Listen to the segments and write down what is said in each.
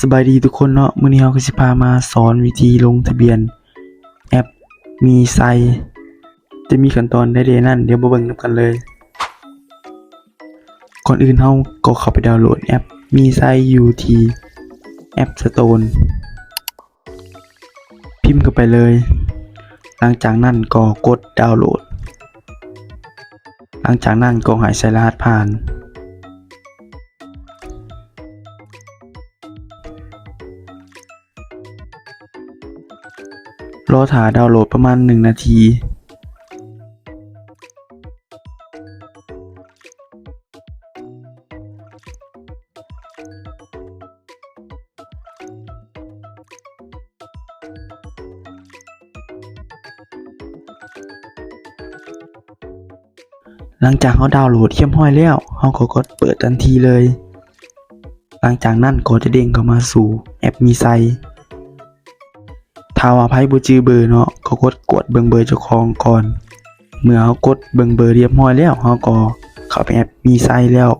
ສະບາຍດີທຸກຄົນເນາະ, ມື້ນີ້ເຮົາກໍຊິພາມາສອນວິທີລົງທະບຽນແອັບມີໄຊ. ຈະມີຂັ້ນຕອນໃດແດ່ນັ້ນ, ດຽວມາເບິ່ງນຳກັນເລີຍ. ກ່ອນອື່ນເຮົາກໍເຂົ້າໄປດາວໂຫຼດແອັບມີໄຊຢູ່ທີ່ແອັບສະໂຕນ. ພິມເຂົ້າໄປເລີຍ. ຫຼັງຈາກນັ້ນກໍກົດດາວໂຫຼດ. ຫຼັງຈາກນັ້ນກໍໃຫ້ໃສ່ລະຫັດຜ່ານ. ລໍຖ້າດາວໂຫຼດປະມານໜຶ່ງນາທີ. ຫຼັງຈາກເຮົາດາວໂຫຼດຮຽບຮ້ອຍແລ້ວ, ເຮົາກໍກົດເປີດທັນທີເລີຍ. ຫຼັງຈາກນັ້ນກໍຈະເດ້ງເຂົ້າມາສູ່ແອັບມີໄຊ. ຖ້າວ່າໃຜບໍ່ຈື່ເບີເນາະ, ກໍກົດກວດເບິ່ງເບີເຈົ້າຂອງກ່ອນ. ເມື່ອເຮົາກົດເບິ່ງເບີຮຽບຮ້ອຍແລ້ວ, ເຮົາກໍເຂົ້າໄປແອັບມີໄຊແລ້ວ.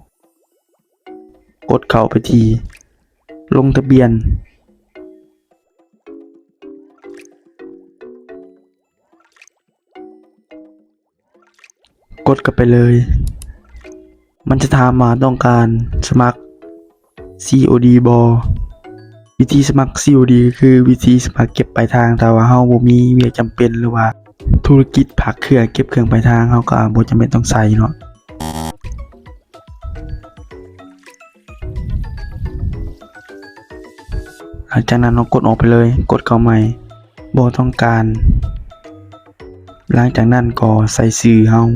ກົດເຂົ້າໄປທີ່ລົງທະບຽນ. ກົດເຂົ້າໄປເລີຍ. ມັນຈະຖາມວ່າຕ້ອງການສະໝັກ ຊີໂອດີ ບໍ່? ວິທີສະໝັກ ຊີໂອດີ ກໍຄືວິທີສະໝັກເກັບປາຍທາງ. ຖ້າວ່າເຮົາບໍ່ມີວຽກຈຳເປັນ ຫຼືວ່າທຸລະກິດຝາກເຄື່ອງເກັບເຄື່ອງປາຍທາງ, ເຮົາກໍບໍ່ຈຳເປັນຕ້ອງໃສ່ເນາະ. ຫຼັງຈາກນັ້ນເຮົາກົດອອກໄປເລີຍ, ກົດເຂົ້າໃໝ່, ບໍ່ຕ້ອງການ. ຫຼັງຈາກນັ້ນກໍໃສ່ຊື່ເຮົາ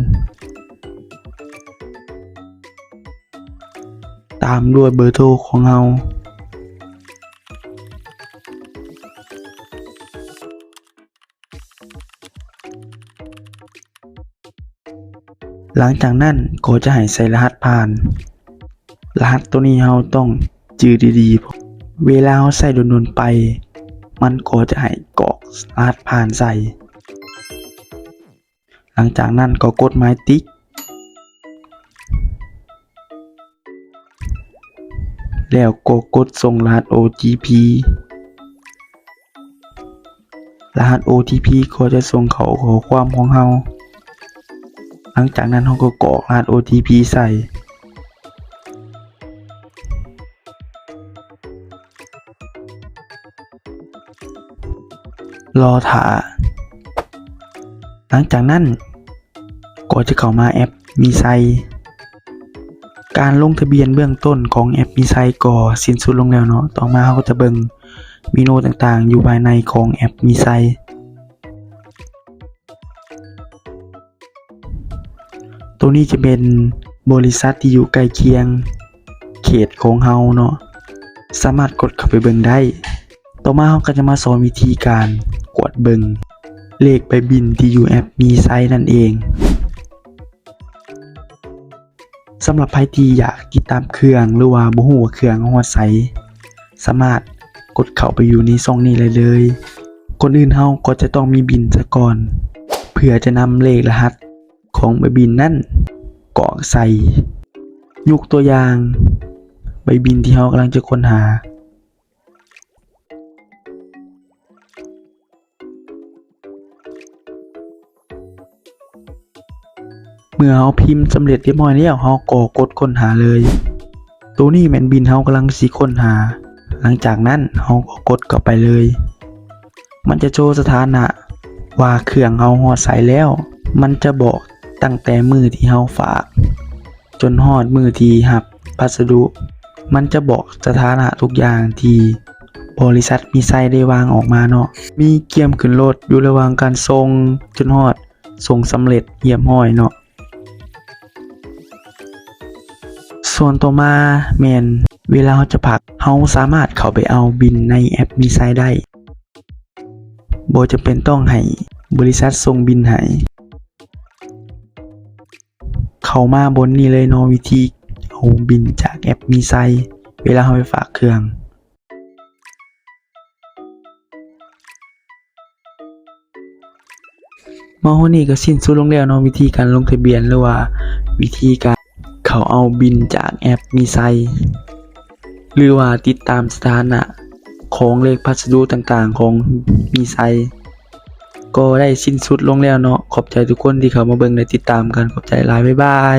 ຕາມດ້ວຍເບີໂທຂອງເຮົາ. ຫຼັງຈາກນັ້ນກໍຈະໃຫ້ໃສ່ລະຫັດຜ່ານ. ລະຫັດໂຕນີ້ເຮົາຕ້ອງຈື່ດີໆ, ເວລາເຮົາໃຊ້ດົນໆໄປ ມັນກໍຈະໃຫ້ກອກລະຫັດຜ່ານໃສ່. ຫຼັງຈາກນັ້ນກໍກົດໝາຍຕິກ ແລ້ວກໍກົດສົ່ງລະຫັດໂອທີພີ. ລະຫັດໂອທີພີກໍຈະສົ່ງເຂົ້າຂໍ້ຄວາມຂອງເຮົາ. ຫຼັງຈາກນັ້ນເຮົາກໍກອກລະຫັດໂອທີພີໃສ່. ລໍຖ້າ. ຫຼັງຈາກນັ້ນກໍຈະເຂົ້າມາແອັບມີໄຊ. ການລົງທະບຽນເບື້ອງຕົ້ນຂອງແອັບມີໄຊກໍສິ້ນສຸດລົງແລ້ວເນາະ. ຕໍ່ມາເຮົາກໍຈະເບິ່ງເມນູຕ່າງໆຢູ່ພາຍໃນຂອງແອັບມີໄຊ. ໂຕນີ້ຈະເປັນບໍລິສັດທີ່ຢູ່ໃກ້ຄຽງເຂດຂອງເຮົາເນາະ, ສາມາດກົດເຂົ້າໄປເບິ່ງໄດ້. ຕໍ່ມາເຮົາກໍຈະມາສອນວິທີການກວດເບິ່ງເລກໃບບິນທີ່ຢູ່ແອັບມີໄຊນັ້ນເອງ. ສຳລັບໃຜທີ່ຢາກຕິດຕາມເຄື່ອງ ຫຼືວ່າບໍ່ຮູ້ວ່າເຄື່ອງເຮົາຮອດໃສ, ສາມາດກົດເຂົ້າໄປຢູ່ໃນຊ່ອງນີ້ໄດ້ເລີຍ. ກ່ອນອື່ນເຮົາກໍຈະຕ້ອງມີບິນສາກ່ອນ ເພື່ອຈະນຳເລກລະຫັດຂອງໃບບິນນັ້ນກອກໃສ່. ຍົກຕົວຢ່າງ ໃບບິນທີ່ເຮົາກຳລັງຈະຄົ້ນຫາ. ເມື່ອເຮົາພິມສຳເລັດຮຽບຮ້ອຍແລ້ວ, ເຮົາກໍກົດຄົ້ນຫາເລີຍ. ໂຕນີ້ແມ່ນບິນເຮົາກຳລັງຊິຄົ້ນຫາ. ຫຼັງຈາກນັ້ນເຮົາກໍກົດເຂົ້າໄປເລີຍ. ມັນຈະໂຊສະຖານະວ່າເຄື່ອງເຮົາຮອດໃສແລ້ວ. ມັນຈະບອກຕັ້ງແຕ່ມື້ທີ່ເຮົາຝາກ ຈົນຮອດມື້ທີ່ຮັບພັດສະດຸ. ມັນຈະບອກສະຖານະທຸກຢ່າງທີ່ບໍລິສັດມີໄຊໄດ້ວາງອອກມາເນາະ. ມີກຽມຂຶ້ນລົດ, ຢູ່ລະຫວ່າງການສົ່ງ, ຈົນຮອດສົ່ງສຳເລັດຮຽບຮ້ອຍເນາະ. ສ່ວນຕໍ່ມາແມ່ນເວລາເຮົາຈະຝາກ, ເຮົາສາມາດເຂົ້າໄປເອົາບິນໃນແອັບມີໄຊໄດ້. ບໍ່ຈຳເປັນຕ້ອງໃຫ້ບໍລິສັດສົ່ງບິນໃຫ້. ເຂົ້າມາບ່ອນນີ້ເລີຍເນາະ, ວິທີເອົາບິນຈາກແອັບມີໄຊ ເວລາເຮົາໄປຝາກເຄື່ອງ. ມາຮອດນີ້ກໍສິ້ນສຸດລົງແລ້ວເນາະ, ວິທີການລົງທະບຽນ ຫຼືວ່າວິທີການເຂົ້າເອົາບິນຈາກແອັບມີໄຊ. ຫຼືວ່າຕິດຕາມສະຖານະຂອງເລກພັດສະດຸຕ່າງໆຂອງມີໄຊ ກໍໄດ້ສິ້ນສຸດລົງແລ້ວເນາະ. ຂອບໃຈທຸກຄົນທີ່ເຂົ້າມາເບິ່ງ ແລະ ຕິດຕາມກັນ. ຂອບໃຈຫຼາຍ. ບາຍບາຍ.